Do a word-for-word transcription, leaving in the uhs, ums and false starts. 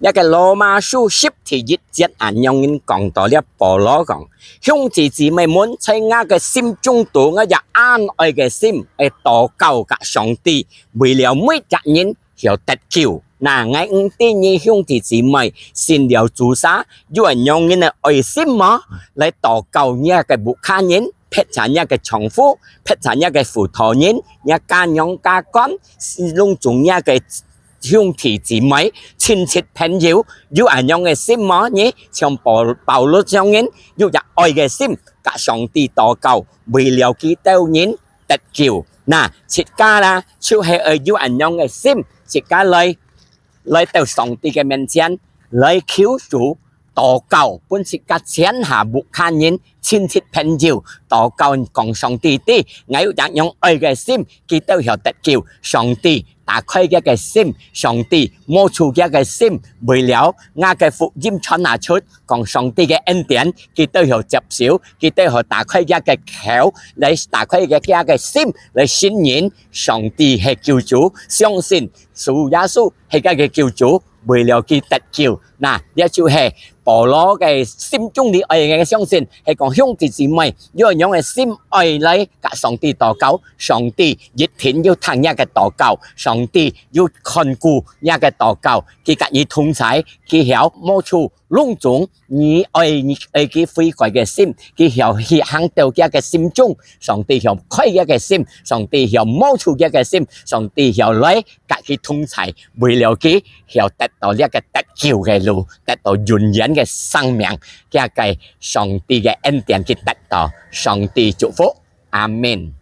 這个羅馬書十第一節恁樣講到這保羅講：「兄弟姊妹們，在𠊎个心中肚，𠊎有恁愛个心，愛禱告佮上帝，為了每隻人曉得救。」那𠊎毋知你兄弟姊妹信了主儕，有恁樣个愛心無？來禱告若个屋下人，別儕若个丈夫，別儕若个婦道人，若家娘家官，攏總若个兄弟姊妹、親戚朋友，有恁樣个心無？你像保保羅像人，有一愛个心，佮上帝禱告，為了佢兜人得救。那自家啦，就係愛有恁樣个心，自家來來到上帝个面前，來求主禱告，分自家全下屋下人、親戚朋友禱告，講上帝知，𠊎有恁樣愛个心，佢兜曉得救。上帝打開佢个心，上帝摸出佢个心，為了𠊎个福音傳下出，講上帝个恩典，佢兜曉接受，佢兜曉打開佢个口，來打開佢个心，來信任上帝係救主，相信主耶穌係佢个救主，為了佢得救。那這就係保羅个心中裡愛个相信，係講兄弟姊妹有恁樣个心愛來佮上帝禱告，上帝一定有聽若个禱告，上帝有看顧若个禱告，佢佮你同在，佢曉摸出攏總你愛你愛佢悔改个心，佢曉去行到佢个心中，上帝曉開佢个心，上帝曉摸出佢个心，上帝曉來佮佢同在，為了佢曉得到這个得救个路，得到永遠个生命，佢个上帝个恩典佢得到，上帝祝福，阿門。